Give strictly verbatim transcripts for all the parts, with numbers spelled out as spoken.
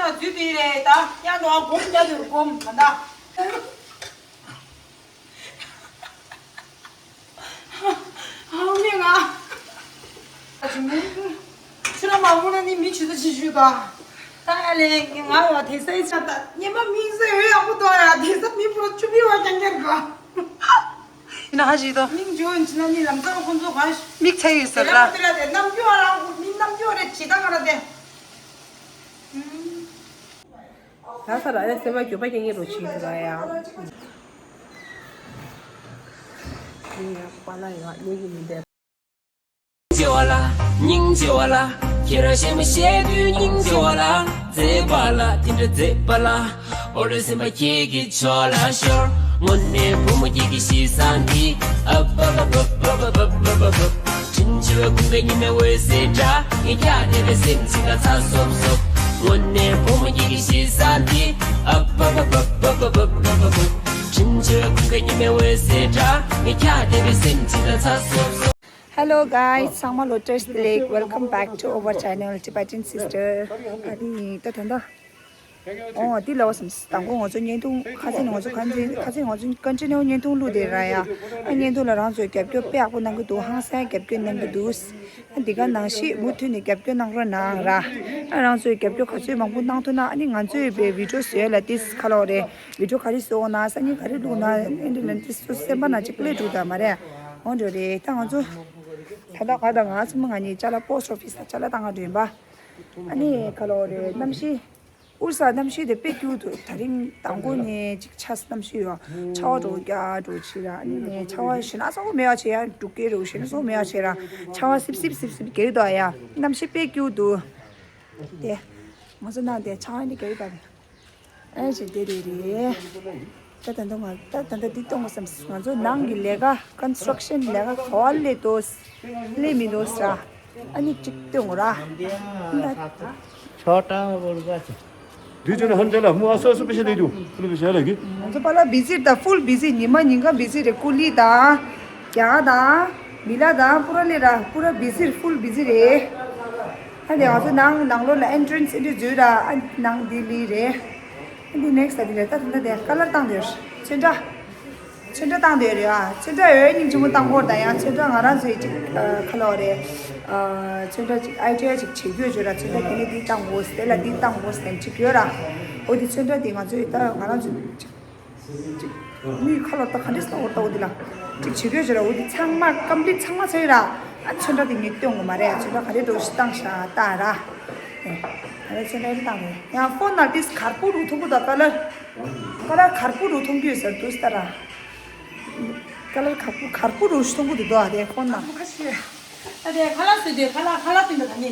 ན་རྫུས་དེ་རེད་ད། ཡང་འགྲོ་བ་སྒོམ་རྒྱག་དུས་སྒོམ་ག་འདྲ། ཨང་མི་ང་། ཆུ་ར་མ་བུ་ན་ནི་མི་ཆུ་ཚོད་ཆི་ཆུ་ད། ད་ཨ་ལེ་ང་ཡ་དེ་ས་ཡི་ཆ་ད་ཉི་མ་མིག་ཟེར་ཡོད་ཡག་པོ་དོ་ཡ་དེ་ས་མི་བུ་ར་ཆུ་བི་བ་རྐྱང་རྐྱང་ག་ཡིན་ན་ཧ་ཞིག་ཏོ། མིང་ཇོ་ཡིན་ཕྱིན་ན་ནི་ལམ་སང་ཁོང་ཚོ་ག་ཤ། མིག་ཚད་ཡོད་ཟེར་ར། དེ་ར་དེ་ར་དེ་རྣམ་རྒྱུ་ཨ་རང་མི་རྣམ་རྒྱུ་རེ་ཇི་ད་ག་ར་དེ། ལ་ས་ར་ཨེ་སེམས་པ་འགྱོད་པ་སྐྱེ་ངེས་རོ་ཆི་དུ་ར་ཡ། མིང་ཡ་པ་ལ་ཡ་ཉེ་གི་མི་འདེབས། སྙིང་རྗེ་བ་ལ། སྙིང་རྗེ་བ་ལ། ཁྱེད་རང་གཞན་མ་བཤད་དུས་སྙིང་རྗེ་བ་ལ། མཛེས་པ་ལ་དེ་འདྲ་མཛེས་པ་ལ། ཨོ་རེ་སེམས་པ་ཁྱེད་ཀྱི་ཕྱོགས་ལ་ཤོར། དངོས་གནས་བུ་མོ་ཁྱེད་ཀྱི་གཤིས་བཟང་འདི། ཨ་བ་བ་བ་བ་བ་བ་བ་བ། དྲིན་ཆེ་བའི་ཀུན་དགའ་ཉི་མའི་འོད་ཟེར་འདྲ། ངས་ཀྱང་དེ་བས་སེམས་ཅན་དང་ཚ་སོབ་སོབ། དངོས་གནས་བུ་མོ་ཁྱེད་ཀྱི་གཤིས་བཟང་འདི། ཨ་བ་བ་བ་བ་བ་བ་བ་བ། དྲིན་ཆེ་བའི་ཀུན་དགའ་ཉི་མའི་འོད་ཟེར་འདྲ། ངས་ཀྱང་དེ་བས་སེམས་ཅན་དང་ཚ་སོབ་སོབ། Hello guys, ཚང་མ་ལོ་བཀྲ་ཤིས་བདེ་ལེགས། Welcome back to our channel Tibetan Sister. ཨ་ནི་ད་ད་ད། ཨོ་དེ་ལ་བ་སམ་དང་པོ་ང་ཚོ་བརྙན་ཐུང་ཁ་སང་ང་ཚོ་ཁ་འཛིན་ཁ་སང་ང་ཚོ་ཀན་ཅི་ནའོ་བརྙན་ཐུང་བླུགས་དེ་ར་ཡ། ཨ་བརྙན་ཐུང་ལ་རང་ཚོས་རྒྱབ་སྐྱོར་དཔེ་ཡག་པོ་གནང་གི་འདུག་ཧང་སང་རྒྱབ་སྐྱོར་གནང་གི་འདུག་ཨ་འདི་ག་ནང་བཞིན་མུ་མཐུད་ནས་རྒྱབ་སྐྱོར་གནང་རོགས་གནང་ར། ཨ་རང་ཚོས་རྒྱབ་སྐྱོར་ག་ཚོད་མང་པོ་གནང་ཐུབ་ན་ཨ་ནི་ང་ཚོས་བའི་བི་ཌིའོ་བཟོས་ལ་ཏིས་ཁ་ལོ་རེད། བི་ཌིའོ་ག་རེ་བཟོ་འོ་ན་སང་ཉིན་ག་རེ་བླུགས་ན་ཨེ་འདྲ་ལན་ཏིས་སུ་སེམས་པ་ན་ཅིག་ཀླད་འགྲོ་ད་མ་རེད། འོ་འགྲོ་རེད་ད་ང་ཚོ། ད་ལྟ་ག་ད་ང་ཚོ་མི་ང་གཉིས་ཅ་ལག་པོ་སི་ཊི་ཨོ་ཕི་སི་ལ་ཅ་ལག་བཏང་ག་འགྲོ་ཡིན་པ། ཨ་ནི་ཁ་ལོ་རེད་གནམ་གཤིས། ཨུ་ས་གནམ་གཤིས་དེ་དཔེ་སྐྱིད་འདུག་ད་རིང་དང་པོ་ནས་ཅིག་ཆ་གནམ་གཤིས་ཡོད། ཆར་པ་འགྲོ་རྒྱག་འགྲོ་ཆེ་ར་ཨ་ནི་ནས་ཆར་པ་ཞེ་ན་སོགས་མེད་པ་བྱེད་ཡ་འབྲུག་སྐད་རུ་ཞེ་ན་སོགས་མེད་པ་བྱེད་ར་ཆར་པ་སིབ་སིབ་སིབ་སིབ་རྒྱག་འདུག་ཡ་གནམ་གཤིས་དཔེ་སྐྱིད་འདུག་དེ་ང་ཚོ་ནང་དེ་ཆར་པ་འདི་རྒྱག་གི་ད་རེད། ཨེ་ཞེ་དེ་རེད་རེད། ད་ད་ད་ང་ད་ད་ད་འདི་གཏོང་དགོས་བསམ། ང་ཚོ་ནང་གི་ལས་ཀ་ཀོན་སི་ཊྲག་ཤན་ལས་ཀ་ག་བ་ལས་འདུག་ལས་མི་འདུག་ཟེར། ཨ་ནི་གཅིག་སྟོན་དགོས་ར། ད་ཆོ་ཏང་བོར་ག་ཆ། དུས་ཚོད་ནི་ཧམ་ཅ་ལ་མོ་ཨ་སོ་སོ་པེ་ཤ་ལས་འདུག་ཕུ་ལུ་པེ་ཤ་ལ་གི། ང་ཚོ་པ་ལ་བི་ཟི་ད་ཕུལ་བི་ཟི་ཉི་མ་ཉིན་གང་བི་ཟི་རེད། ཀུ་ལི་དང་རྒྱ་གར་དང་མི་ལ་དང་པུ་ར་ལི་ར་པུ་ར་བི་ཟི་ཕུལ་བི་ཟི་རེད། ཨ་ནི་ང་ཚོ་ནང་ནང་ལོགས་ལ་ཨེན་ཊི་རན་སི་ཨེ་འདྲ་འཛུལ་ར་ཨ་ནང་འདི་ལི་རེད། འདི་ནེག་སི་ལ་འདི་རེད། ད་ད་ད་དེ་ཀ་ལར་བཏང་དེ་ཚོན་ཁྲ། ཚོན་ཁྲ་བཏང་དེ་རེད་ཨ། ཚོན་ཁྲ་ཡོད་སྙིང་རྗེ་མོ་བཏང་གོ་ད་ཡང་ཚོན་ཁྲ་ང་རང་ཚོའི་ཅིག་ཁ་ལོ་རེད། ཚོན་ཁྲ་ཅིག་ཨའི་ཌི་ཡ་ཅིག་བྱེད་རྒྱུ་ཡོད་ཅོ་ར། ཚོན་ཁྲ་དེ་ནས་འདི་བཏང་གོ་དེ་ལ་འདི་བཏང་གོ་ཟེར་ཅིག་ཡོད་ར། འོ་དེ་ཚོན་ཁྲ་དེ་ང་ཚོའི་ད་ང་རང་ཚོའི་ཅིག་ཅིག་མིའི་ཁ་ལོ་ད་ག་འདྲས་ལ་འོ་ད་འོ་དེ་ལ་ཅིག་བྱེད་རྒྱུ་ཡོད་ཅོ་ར། འོ་དེ་ཚང་མ་ཀམ་པི་ལིཊ་ཚང་མ་ཚོས་ར། ཨ་ཚོན་ཁྲ་དེ་ངས་སྟོན་གོ་མ་རེད། ཚོན་ཁྲ་ག་རེ་འགྲོ་ཞིག་བཏང་ཤ་ད་ར། ཨ་ཚོན་ཁྲ་དེ་བཏང་རེད། ཡང་ཕོན་ནང་ཏིས་གར་པུ་རུ་ཐུག་གོ་ད་ཀ་ལར། ཀ་ལར་གར་པུ་རུ་ཐུག་གོ་ཟེར་དུས་ད་ར། ཀ་ལར་གར་པུ་གར་པུ་རུ་ཐུག་གོ་དུ་དོ་ཨ་དེ་ཕོན་ནང་། ཁ་ཤས། ཨ་དེ་ཁ་ལག་བཟོས་དུས་ཁ་ལག་ཁ་ལག་སྟོན་པ་ག་ནི།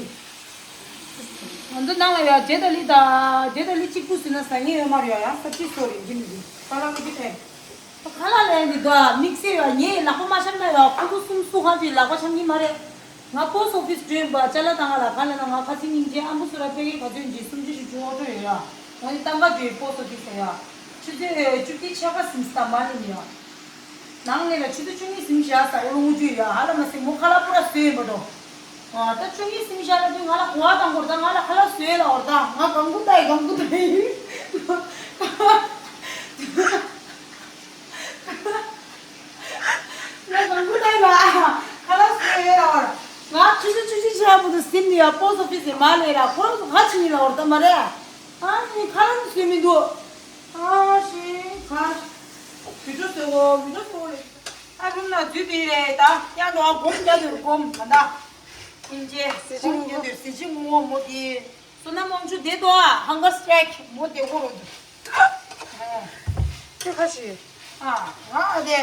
ང་ཚོ་ནང་ལ་ཡ་རྗེ་ཏོ་ལི་དང་རྗེ་ཏོ་ལི་གཅིག་པུ་བཟོས་ན་ཟ་ངེས་ཡོད་མ་རེད་ཡ། ཡ་ས་ཅི་སོ་རེད་འགྲིམ་འགྲིམ་ཁ་ལག་ལ་གི་ཕན། ཁ་ལག་ལ་ཡ་འདི་དོ་དམིགས་བསལ་ཡ་ངས་ལག་པ་མ་འཆང་ན་ཡ་ཁོ་ཚོ་གསུམ་སུ་གང་ཅིག་ལག་པ་འཆང་གི་མ་རེད། ང་པོ་སི་ཨོ་ཕི་སི་འགྲོ་ཡིན་པ་ཅ་ལག་བཏང་ག་ལ་ག་ལ་ན་ང་ཁ་ཚིག་སྙིང་རྗེ་ཨ་འབུ་སུ་ར་པེ་ཀེ་ག་ཚོད་འཇིག་སུམ་ཅུ་ཞིག་བཅུ་ཨོ་ཊོ་ཡོད་ཡ། ང་ནི་བཏང་ག་འགྲོ་ཡི་པོ་སི་ཨོ་ཕི་སི་ཡ། ཆུ་ཚོད་བཅུ་གཅིག་ཆ་ག་སིམ་སྟ་མ་ལི་ནི་ཡ། ནང་ལས་ལ་ཆུ་ཚོད་བཅུ་གཉིས་ཟིན་བཞག་ས་འོ་ལོ་ངུ་རྒྱུ་ཡ་ཧ་ལ་མ་སི་མོ་ཁ་ལག་པུ་ར་བཟོས་ཡིན་པ་དོ། ད་བཅུ་གཉིས་ཟིན་བཞག་ལ་དུས་ང་ལ་གོ་བ་བཏང་གོ་ར། ད་ང་ལ་ཁ་ལག་བཟོས་ལ་འོ་ར། ད་ང་གང་གུ་ལྟ་ཡི་གང་གུ་ལྟ་ཡི། ང་གང་གུ་ལྟ་ཡི་ལ་ཁ་ལག་བཟོས་ལ་འོ་ར། ང་ཆུ་ཚོད་བཅུ་གཅིག་ཆ་བུ་དུ་ཟིན་ནི་ཡ་པོ་སི་ཨོ་ཕི་སི་མ་ལས་ར་ཁོ་རང་ཚོ་ཁ་ཕྱི་ནི་ལ་འོ་ར་ད་མ་རེད། ཨ་ནི་ཁ་ལག་བཟོས་མི་འདུག་ཨ་ཤི་ཁ་ཤི། བི་ཌིའོ་བཟོ་གོ་བི་ཌིའོ་བཟོ་གོ་རེད། ཨ་རུམ་ལ་རྫུས་པའི་རེད་ད། ཡང་འགྲོ་བ་སྒོམ་རྒྱག་དུས་སྒོམ་ག་འདྲ། ཨིན་ཇེ་སྒོམ་རྒྱག་དུས་གཟི་བརྗིད་སྔོན་མོ་དེ། བསོད་ནམས་དབང་ཕྱུག་དེ་དོ་ཨ་ཧང་གར་སི་ཊི་རའིཀ་མོ་དེ་གོ་རོ་འདུག་ཁྱོད་ཁ་ཤི། ཨ་ང་ཨ་དེ།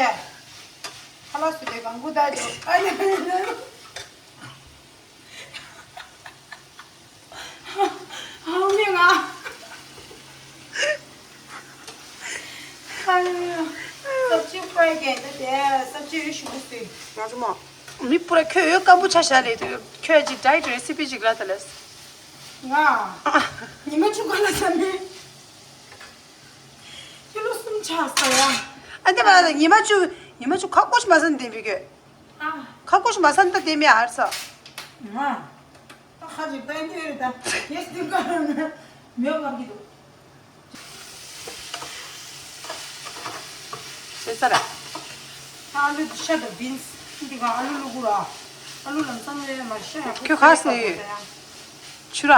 ཁ་ལག་བཟོས་དེ་གང་གུ་ད་དེ་ཨ་ཡ། ཨང་མི་ང་། ཨང་། སབ་ཇི་ཕ་རའི་གན་ད་དེ་སབ་ཇི་ཡོད་ཞུ་གི་སི། ང་ཚོ་མོ། མི་པུ་ར་ཁྱོད་ཡོད་སྐམ་པོ་ཆ་བཞག་ལས་དུས་ཁྱོད་ཀྱི་ཌའེ་ཊི་རེ་སི་པི་ཅིག་ར་ད་ལས། ང་། ཉི་མ་བཅུ་ག་ལ་ཟ་མི། ཀི་ལོ་གསུམ་ཆགས་སོང་ཡ། ཨ་འདི་མ་ལ་ཉི་མ་བཅུ་ཉི་མ་བཅུ་ཁ་སྐོམ་ཞིག་མ་ཟ་ན་བདེ་མི་དགོས། ཨ། ཁ་སྐོམ་ཞིག་མ་ཟ་ན་ད་བདེ་མི་ཨར་ས། ང་། ད་ཁ་ཅིག་བཏང་རྒྱུ་རེད་ད། ཡེ་སི་ཏི་ཀ་རང་ནས། མེད་པར་གྱི་འདུག་ཤེས་ཚར། ད་ཨ་ལུ་ཤ་དང་བིན་སི་འདི་ག་ཨ་ལུ་བླུག་གུ་ར། ཨ་ལུ་ལམ་སང་ལས་མ་ཤ་ཡག་པོ་ཁྱོད་ག་སེ་ཡོད། ཆུ་ར།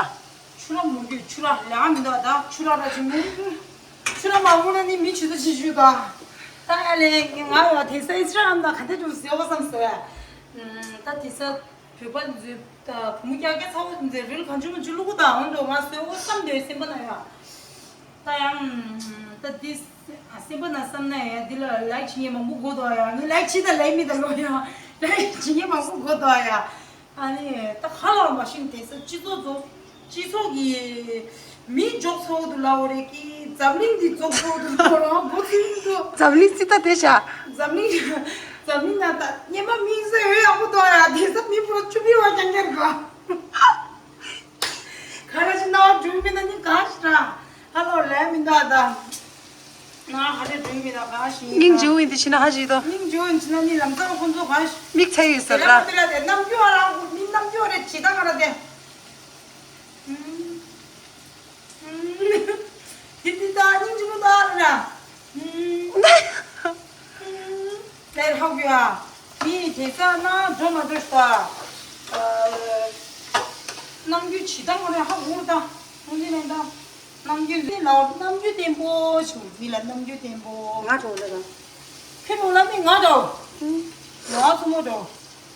ཆུ་ར་མུར་གྱི་ཆུ་ར་ལས་ཨ་མི་འདུག་ད་ཆུ་ར་ར་ཅིག་མུར་གྱི། ཆུ་ར་མ་མུར་ན་ནི་མི་ཆུ་ཚོད་ཅིག་ཞུ་ད། ད་ཨ་ལས་ང་ཡོད་དེ་ས་ཨིན་སི་ཊ་གྷ་རམ་ད་ག་དེ་འགྲོ་ཟེར་བ་བསམ་ཟེར། ད་དེ་ས། བོད་པ་ཚོས་ད་བུ་མོ་སྐྱ་སྐྱ་ཚ་བོ་ཚོས་རིལ་གང་བྱུང་མང་བྱུང་བླུག་གོ་ད་འོང་འགྲོ་ང་སོས་འོ་བསམ་འདོད་སེམས་པ་ན་ཡ། ད་ཡང་ད་འདི་སེམས་པ་ན་བསམ་ན་ཡ་འདི་ལ་ལའིག་བྱེད་མཁན་མང་པོ་དགོས་འདུག་ཡ། ངས་ལའིག་བྱེད་ད་ལའིག་མེད་ད་ལོ་ཡ། ལའིག་བྱེད་མཁན་མང་པོ་དགོས་འདུག་ཡ། ཨ་ནི་ད་ཧ་ལ་མ་ཤེས་དེ་ས་སྤྱི་ཚོགས་ཚོ། སྤྱི་ཚོགས་ཀྱི་མི་འཇོག་ཚོགས་འདུ་ལ་འོ་རེ་ཀི་འཛམ་གླིང་འདི་འཇོག་ཚོགས་འདུ་ལ་འོ་རང་འགོ་ཚུགས་འདུག་འཛམ་གླིང་སྤྱི་ཚོགས་དེ་བྱ། འཛམ་གླིང་འཛམ་གླིང་ན་ད་སྙེ་མ་མིག་ཟེར་ཡོད་ཡག་པོ་འདུག་ཡ། དེ་ས་མི་ཕོ་བཅུ་པི་བ་རྐྱང་རྐྱང་ག་ག་ར་ཅི་ན་བ་འགྲུལ་མི་ན་ནི་ག་ཤི་ར་ཧ་ལོ་ལས་མི་འདུག་ད་ན་ཧ་ལས་འགྲུལ་མི་ན་ག་ཤི་སྙིང་རྗེ་བོ་ཡིན་དེ་ཕྱི་ན་ཧ་ཞིག་དོ། སྙིང་རྗེ་བོ་ཡིན་ཕྱི་ན་ནི་ལམ་སང་ཁོང་ཚོ་ག་ཤི་མིག་ཚ་ཡོད་ཟེར་ར། དེ་ལ་དེ་རྣམ་རྒྱུ་བ་ར་མི་རྣམ་རྒྱུ་བ་རེ་ཇི་ལྟ་ག་ར་དེ། དེ་དེ་ད་སྙིང་རྗེ་མོ་ད་ལ་ན། ལས་ཧ་གོ་ཡ། མི་དེ་ས་ན་འགྲོ་མ་འགྲོ་ཤ། རྣམ་རྒྱུན་ཇི་ལྟ་མ་རེད་ཧ་གོ་ད། ཁོང་ཚོ་ལ་ད། རྣམ་རྒྱུན་ལ་རྣམ་རྒྱུན་བརྟན་པོ་བྱུང་མི་ལ་རྣམ་རྒྱུན་བརྟན་པོ། ང་གྲོགས་ལ་ད། ཁྱོད་གྲོགས་ལ་མི་ང་གྲོགས། ང་ཚོ་མོ་གྲོགས།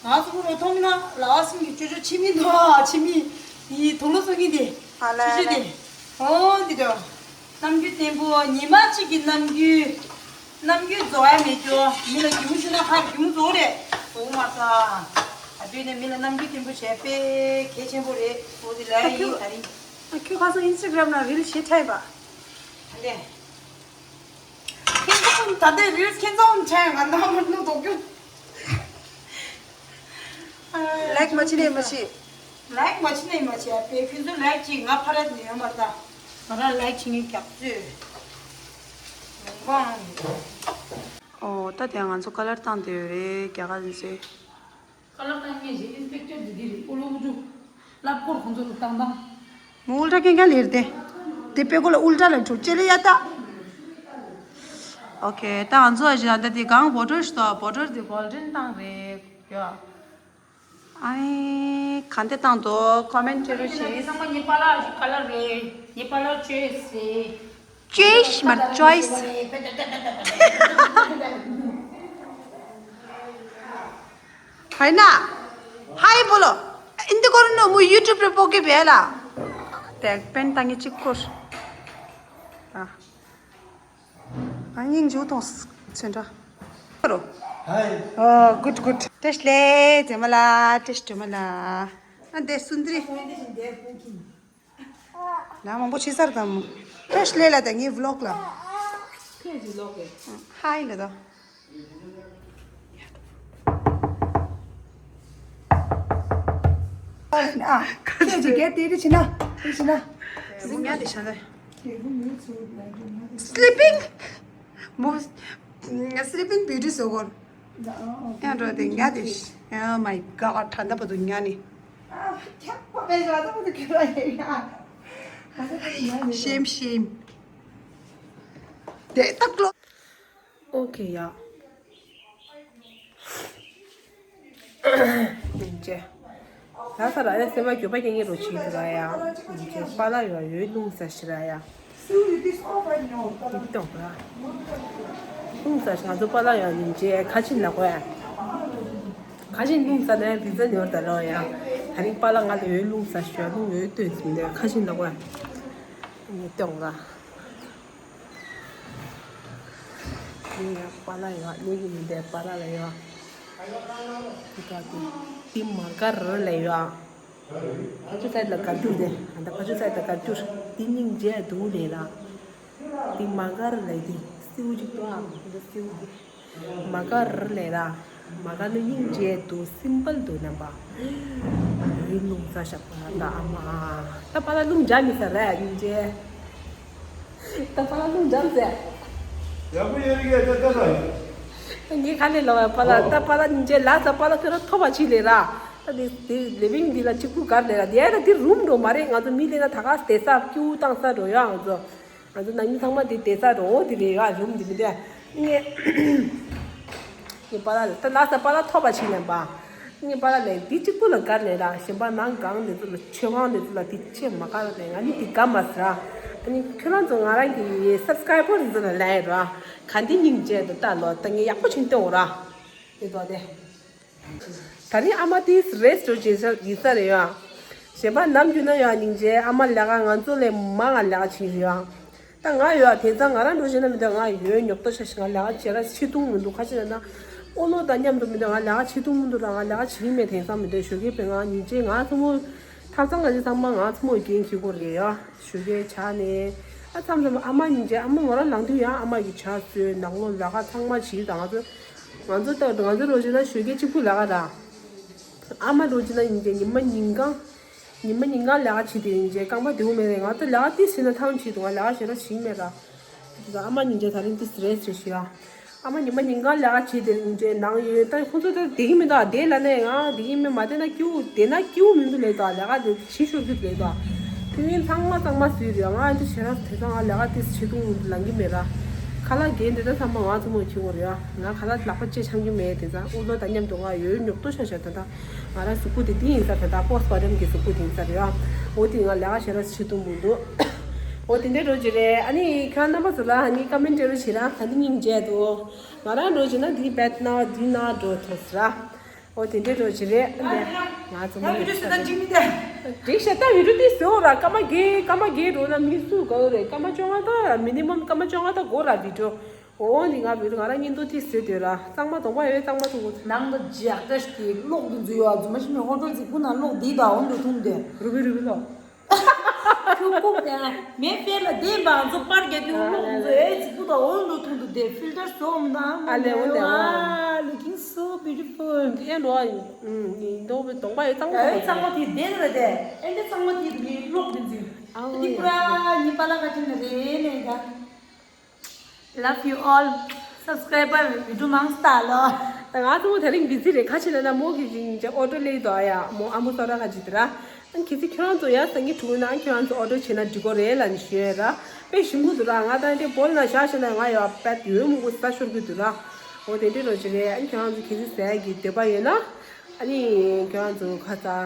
ང་ཚོ་མོ་གྲོགས་མཐོང་མི་ན་ལ་བ་སིང་གི་ཅོ་ཅོ་ཆི་མི་འདུག་ཨ། ཆི་མི་ཡི་དུག་ལོ་སོ་གི་དེ། ཨ་ལ་ཆི་ཆི་དེ། ཨོ་འདི་འདྲ། རྣམ་འགྱུར་བརྟན་པོ་ཉི་མ་གཅིག་གི་རྣམ་འགྱུར། རྣམ་འགྱུར་རྫོགས་ཡ་མེད་རྒྱུ། མི་ལ་སྒྱུ་མོ་ཞུ་ན་ཁ་སྒྱུ་མོ་རྫོགས་རེད། རྫོགས་མ་ས། ད་དུས་ནས་མི་ལ་རྣམ་འགྱུར་བརྟན་པོ་བྱས་དཔེ་གལ་ཆེན་པོ་རེད། འོ་དེ་ལ་ཡིན་ད་རིང་། ཁྱོད་ཁ་སང་ཨིན་སི་ཊ་གྷ་རམ་ལ་རིལ་ཞིག་ཁྲལ་བ། ད་ལས། ཁྱེད་ཚོ་ད་ལྟའི་རིལ་ཁྱེད་ཚོ་ཁྲལ་ང་ད་མ་ནུ་དོག་རྒྱུ། ལའིག་མ་བྱེད་ནས་མ་བྱེད། ལའིག་མ་བྱེད་ནས་མ་བྱེད། པའི་ཕན་ཚུན་ལའིག་ཅིག་ང་ཕ་ར་ནས་ཡོང་བ་ད། ང་རང་ལའིག་བྱེད་ངེས་རྒྱག་ཚོད། ཡོང་བའང་ཡོད། ཨོ་ད་དེ་ང་ཚོ་ཀ་ལར་བཏང་དེ་ཡོད་རེད་རྒྱ་གར་ཚོས། ཀ་ལར་བཏང་ངེས་ཞེས་ཨིན་སི་པེག་ཊར་འདི་འདི་རེད། ཨོ་ལོ་ཨུ་ཅུ་ལབ་སྐོར་ཁོང་ཚོ་ལ་བཏང་བཏང་། མོ་ཨུལ་ཊ་རྐྱང་རྐྱང་ལེར་ཏེ། དེ་པེ་ཀོ་ལ་ཨུལ་ཊ་ལ་འཁྲུག་ཅེ་ལེ་ཡ་ཏ། ཨོ་ཁེ་ད་ང་ཚོ་ཨ་ཞི་ད་དེ་གང་བོ་ཊར་ཤི་ཏོ་བོ་ཊར་དེ་གོལ་ཌན་བཏང་རེད་ཡ། ཨའི་གང་དེ་བཏང་དོ་ཀོ་མེན་ཊི་རུ་ཞིག་ཚང་མ་ངའི་པཱ་ལགས་ཀ་ལར་རེད། ངའི་པཱ་ལགས་ཅོའི་སི་རེད། ཅོའི་སི་མ་ཅོའི་སི། ཧའི་ན། ཧའི་བོ་ལོ། ཨིན་དི་ཀོ་རུ་ནོ་མུ་ཡུ་ཊུབ་རེ་པོ་ཀེ་བེ་ལ། དེ་པེན་ཏང་གི་ཅིག་ཁོར། ཨ། ཨ་སྙིང་རྗེ་བོ་ཐོངས་ཚོན་ཁྲ། ཧའི། ཨོ་གུད་གུད། བཀྲ་ཤིས་བདེ་ལེགས་ཛེ་མ་ལ། བཀྲ་ཤིས་བདེ་མ་ལ། ཨ་དེ་སུན་དྲི། ལ་མང་པོ་ཕྱི་སར་དམ། བཀྲ་ཤིས་བདེ་ལེགས་ལ་དེ་ངའི་ཝི་ལོག་ལ། ཁྱེད་ཀྱི་ཝི་ལོག་གི། ཧའི་ལ་དོ། ཨ་ཁྱེད་ཀྱི་གལ་ཏེ་རི་ཕྱི་ན་རི་ཕྱི་ན། མོ་ཉལ་དེ་ཤ་ལེ། Sleeping. མོ་sleeping beauty བཟོ་གོ། ཡང་འགྲོ་དེ་ཉལ་དེ། Oh my god ད་ལྟ་བར་དུ་ཉལ་ནི། Shame, shame. དེ་ལྟ་ཀློ། ཨོ་ཁེ་ཡ། ཡིན་ཅེ། ལ་ས་ར་ཡ་སེམས་པ་འགྱོད་པ་སྐྱེ་ངེས་རོ་ཆི་དུ་ར་ཡ། ཡིན་ཅེ་པཱ་ལགས་ཡོད་ཡོད་རླུང་ཟ་ཤི་ར་ཡ། ཡིན་ཏོང་ར། རླུང་ཟ་ཤི་ང་ཚོ་པཱ་ལགས་ཡོད་ཡིན་ཅེ་ཁ་ཆིན་ལ་གོ་ཡ། ཁ་ཆིན་རླུང་ཟ་ན་ཡ་བི་ཛ་ཉོར་ད་ལོ་ཡ། ད་རིང་པཱ་ལགས་ང་ལ་ཡོད་རླུང་ཟ་ཤི་ཡ་རླུང་ཡོད་སྟོན་ཟིན་ཏེ་ཁ་ཆིན་ལ་གོ་ཡ། ཡིན་ཏོང་ར། ཡིན་ཡང་པཱ་ལགས་ཡོད། ཉེ་གི་མི་འདས་པཱ་ལགས་ལ་ཡོད། འདི་ག་གི་འདི་མ་ག་ར་ལ་ཡོད། ཕ་ཆུ་སའི་ལ་ག་རྒྱུ་དེ་ཨ་ད་ཕ་ཆུ་སའི་ལ་ག་རྒྱུ་འདི་སྙིང་རྗེ་འདུག་ལས་ལ། འདི་མ་ག་ར་ལ་འདི་སེའུ་ཅིག་ཏུ་ཨ་འདི་སེའུ་འདི་མ་ག་ར་ལས་ལ། མ་ག་ནི་སྙིང་རྗེ་འདུག་སིམ་པལ་འདུག་རྣམ་པ། ཡུལ་ལུང་ས་ཞབས་པ་ད་ཨ་མ། ད་པཱ་ལགས་རླུང་འཇམ་མི་ས་ར་སྙིང་རྗེ། ད་པཱ་ལགས་རླུང་འཇམ་ཟེར། ཡག་པོ་ཡོད་རེད་ད་ད་ད། ངས་ག་ལེ་ལབ་པ་པཱ་ལགས་ད་པཱ་ལགས་སྙིང་རྗེ་ལ་ས་པཱ་ལགས་ཁྱོད་རང་ཐོབ་པ་ཅིག་ལས་ར། ད་དེ་དེ་ལི་ཝིང་འདི་ལ་གཅིག་པུ་གར་ལས་ར་དེ་ཡ་ད་དེ་རུམ་འགྲོ་མ་རེད། ང་ཚོ་མི་ལས་ན་ད་ག་བསྡད་ས་སྐྱིད་པོ་བཏང་ས་འགྲོ་ཡ། ང་ཚོ་ང་ཚོ་ནང་མི་ཚང་མ་དེ་བསྡད་ས་འགྲོ་འོ་དེ་རེད་ཡ། རུམ་འདི་མི་འདུག་ངས། ངས་པཱ་ལགས་ལ་ད་ལ་ས་པཱ་ལགས་ཐོབ་པ་ཕྱིན་ལན་པ། ངས་པཱ་ལགས་ལན་འདི་གཅིག་པུ་ལ་གར་ལས་ར་གཞན་པ་ནང་གང་འདི་ཚོ་ལ་ཆོས་ཁང་འདི་ཚོ་ལ་དེ་ཆེ་མ་གར་ལས། ང་ནི་དེ་དགའ་མ་ཟེར་ར། ཨ་ནི་ཁྱོད་རང་ཚོ་ང་རང་གི་སབ་སི་ཀ་རའི་བར་འདི་ཚོ་ལ་ལན་ར་ག་འདི་སྙིང་རྗེ་འདུག་ད་ལོ་ད་ངས་ཡག་པོ་བྱིན་ཏེ་འོ་ར། དེ་ཚོ་དེ། ད་རིང་ཨ་མ་ཏིས་རེས་འགྲོ་བྱེད་ས་ཡིན་ས་རེད་ཡ། གཞན་པ་ནམ་རྒྱུན་ན་ཡ་སྙིང་རྗེ་ཨ་མ་ལས་ཀ་ང་ཚོ་ལས་མང་ང་ལས་ཀ་བྱེད་རེད་ཡ། ད་ང་ཡོད་ཡ་དེང་སང་ང་རང་འགྲོ་བྱེད་ན་མི་འདུག་ང་ཡོད་ཉོབ་ཏོ་ཤ་ཤི་ང་ལས་ཀ་བྱེད་ར་ཆེ་ཐུང་མི་འདུག་ཁ་ཆེ་ན་ན་ཨོ་ལོ་ད་མཉམ་དུ་མི་འདུག་ང་ལས་ཀ་ཆེ་ཐུང་མི་འདུག་ར། ང་ལས་ཀ་བྱེད་ཀྱི་མེད་དེང་སང་མི་འདུག་ཞོགས་ཀས་པས་ང་སྙིང་རྗེ་ང་ཚོ་མོ་ཐབ་ཚང་ང་ཚོ་ཚང་མ་ང་ཚོ་མོ་རྒན་ཁྱི་གོ་རེད་ཡ། ཞོགས་ཀས་ཆ་ནས་ཨ་མཚམས་མཚམས་ཨ་མ་སྙིང་རྗེ་ཨ་མ་ང་རང་ལངས་དུས་ཡང་ཨ་མ་གི་ཇ་བཟོས་ནང་ལོགས་ལས་ཀ་ཚང་མ་བྱེད་ད་ང་ཚོ། ང་ཚོ་ལྟ་ང་ཚོ་རོགས་བྱེད་ན་ཞོགས་ཀས་གཅིག་པུ་ལས་ཀ་ར། ཨ་མ་རོགས་བྱེད་ན་ཡིན་གྱི་ཉི་མ་ཉིན་གང་། ཉི་མ་ཉིན་གང་ལས་ཀ་བྱེད་དེ་ཡིན་གྱི་རྐང་པ་བདེ་བོ་མེད་རེད། ང་ཚོ་ལས་ཀ་ཏིས་བྱེད་ན་ཐང་བྱེད་དུ་ང་ལས་ཀ་བྱེད་རོགས་བྱེད་མེད་ར། དེ་ཚོ་ཨ་མ་སྙིང་རྗེ་ད་རིང་ཏིས་རེད་ཟེར་ཞུ་ཡ། ཨ་མ་ཉི་མ་ཉིན་གང་ལས་ཀ་བྱེད་དེ་ཡིན་གྱི་ནང་ཡོད་ད་ཁོ་ཚོ་ད་བསྡད་ཀྱི་མི་འདུག་བསྡད་ལ་ནས་ང་བསྡད་ཀྱི་མེད་མ་བསྡད་ན་སྐྱིད་པོ་བསྡད་ན་སྐྱིད་པོ་མི་འདུག་ལས་ད་ལས་ཀ་དེ་བྱེད་ཤོར་གི་ལས་ད། དེ་ཡིན་ཚང་མ་གཙང་མ་བཟོས་རེད། ང་འདི་བྱས་ན་དེ་ཚང་ང་ལས་ཀ་ཏིས་བྱེད་ཐུབ་ལང་གི་མེད་ར། ཁ་ལག་རྒན་དེ་ད་ཚང་མ་ང་ཚོ་མོ་ཁྱི་བོ་རེད་ཨ། ང་ཁ་ལག་ལག་པ་ལྕེ་འཆང་གི་མེད། དེ་ཚང་ཨུ་ལོ་ད་མཉམ་དུ་ང་ཡོད་ཉོབ་ཏོ་ཤ་ཤ་ད་ད་ང་རང་གཟུགས་པོ་དེ་དེ་ཡིན་ས་ད་ད་པོ་སི་པར་ཊམ་གི་གཟུགས་པོ་དེ་ཡིན་ས་རེད་ཨ། འོ་དེ་ང་ལས་ཀ་བྱས་ན་བྱེད་ཐུབ་མི་འདུག་འོ་དེ་འདྲའི་འགྲོ་གི་རེད། ཨ་ནི་ཁྱེད་རྣམ་པ་ཚོ་ལ་ཨ་ནི་ཀ་མེན་ཊི་རེ་བྱེད་ར་ད་འདི་སྙིང་རྗེ་འདུག་ང་རང་འགྲོ་གི་ན་འདི་བེད་ན་འདི་ན་འགྲོ་ཐུབ་ས་ར། ཨོ་དེ་འདྲའི་འགྲོ་ཅི་རེད་ཨ་ནི། ང་ཚོ་མ་ཡོད་ས་ད་འགྲིག་མི་འདུག་འགྲིག་ཤག་ད་བི་ཌིའོ་དེ་བཟོ་ར་སྐར་མ་བརྒྱད་སྐར་མ་བརྒྱད་འགྲོ་ན་མི་སུ་དགའ་གི་རེད། སྐར་མ་བཅོ་ལྔ་ད་མི་ནི་མམ་སྐར་མ་བཅོ་ལྔ་ད་འགོར་ར་བི་ཌིའོ། ཨོ་ནི་ང་བི་ཌིའོ་ང་རང་བརྙན་ཐུང་དེ་བཟོས་སྡོད་ར་གཙང་མ་གདོང་པ་ཡོད་གཙང་མ་ཐུག་གོ། ནང་ལ་ལྗགས་འདྲ་ཞིག་གློག་གི་འཛུལ་ཡོད་འཛུལ་མ་ཤི་མེད་ཧོ་ཊེལ་ཟིག་པུ་ནང་གློག་འདི་དང་འོ་འགྲོ་ཐུང་དེ། རུ་བི་རུ་བི་ལོ། ཁྱོད་ཀུབ་དེ་ཨ། ངའི་ཕེ་ལ་བདེན་པ་ང་ཚོ་པར་རྒྱག་དུས་གློག་ང་ཚོ་ཨེ་ཙི་པུ་དང་འོ་འགྲོ་ཐུང་དུ་བདེ་ཕིལ་ཊར་བཟོ་འོང་ན་ཨ་ལེ་འོ་ལེ་ཨ། Looking so beautiful. ཨེ་འགྲོ་ཨ། ཡིན་འདོག་པའི་གདོང་པ་ཨེ་གཙང་པོ་ཨེ་གཙང་མོ་དེ་བདེན་རེད་དེ། ཨེ་འདི་གཙང་མོ་དེ་ངའི་གློག་དེ་འཛིན། ཨ་འོ་འདི་ཡ། པུ་ར་ངའི་པཱ་ལགས་ཀ་ཅིག་ནས་རེད་ལེ་ད། Love you all. སབ་སི་ཀ་རའི་བར་བི་ཌིའོ་མང་སྟེ་ལོ། ད་ང་ཚོ་མོ་དེ་རིང་བི་ཛི་རེད། ཁ་ཆེ་ན་ན་མོ་གི་ཡིན་ཅེ་ཨོ་ཊོ་ལེ་དོ་ཨ་ཡ་མོ་ཨ་མོ་སོ་ར་ཁ་ཅིག་དེ་ར། ཨ་ཁི་ཚི་ཁྱོད་རང་ཚོ་ཡ་སང་ཉིན་ཕྲུ་གུ་ན་ཁྱོད་རང་ཚོ་ཨོ་ཊོ་བྱེད་ན་འགྲིག་གོ་རེད་ལ་ནི་ཞུ་ཡ་ར། དཔེ་ཞིམ་པོ་འདུག་ར། ང་ད་དེ་བོལ་ན་བཞག་བྱས་ན་ང་ཡ་པད་ཡོད་མོ་གོ་ས་ཤོར་གི་འདུག་ར། འོ་དེ་འདྲས་རོ་ཅི་རེད། ཨ་ཁྱོད་རང་ཚོ་ཁི་ཚི་ཟ་ཡ་གི་འདོད་པ་ཡོད་ན། ཨ་ནི་ཁྱོད་རང་ཚོ་ཁ་ཚ།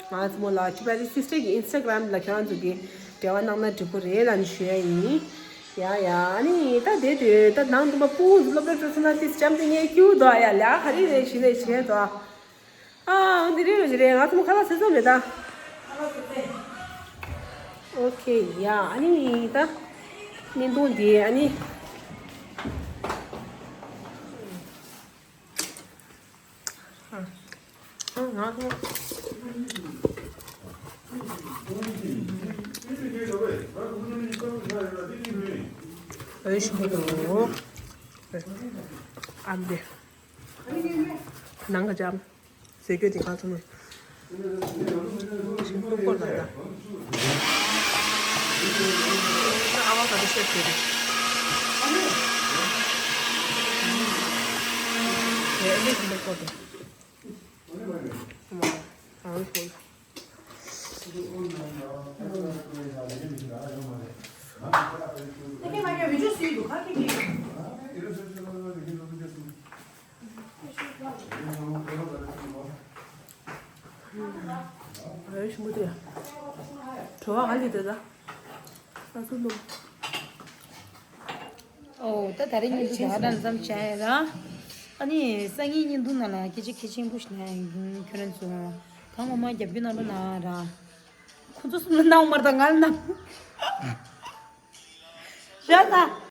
ང་ཚོ་མོ་ལ་ཁྱི་པ་རི་སིས་ཊར་གི་ཨིན་སི་ཊ་གྷ་རམ་ལ་ཁྱོད་རང་ཚོ་གི་འབྲེལ་བ་གནང་ན་འགྲིག་གོ་རེད་ལ་ནི་ཞུ་ཡ་ཡིན། ཡ་ཡ་ཨ་ནི་ད་དེ་དུས་ད་ནང་དུ་མ་སྤུ་གུ་སློབ་གྲྭ་འགྲོ་སོང་ན་དེ་ལྕམ་དེ་ངས་སྐྱིའུ་དོ་ཨ་ཡ་ལ་ག་རེ་རེད་ཞི་ནས་བྱས་དོ། ཨ་འདི་རེད་རོ་ཞི་རེད། ང་ཚོ་མོ་ཁ་ལག་ཟས་ཚོད་མེད་ད། ཨོ་ཁེ་ཡ་ཨ་ནི་ད་བརྙན་ཐུང་འདི་ཨ་ནི། ཨ་འདི་ནང་ག་ཅམ་ཟས་གོས་དེ་ག་ཚོད་མོད། ཤིང་ཏོག་སྐོར་ལ་ཡ། ཨ་བ་ག་དུ་ཤེས་ཟེར་རེད། ཨེ་ཨེ་ཤིང་ཏོག་སྐོར་དེ། ཨ་མ་ཨ་བ་སྐོར། ཨོ་ད་ད་རེས་ཉིན་དུ་ད་ལྟ་ཙམ་བྱས་ཡ་ར། ཨ་ནི་སང་ཉིན་བརྙན་ཐུང་ནང་ལ་སྐད་ཆ་གལ་ཆེན་པོ་ཞིག་ན་ཁྱོད་རང་ཚོ་གང་མང་མང་རྒྱབ་སྐྱོར་གནང་རོགས་གནང་ར། ཁོ་ཚོ་གསུམ་ལ་གནང་མར་དང་ང་ལ་གནང་། ར་ད།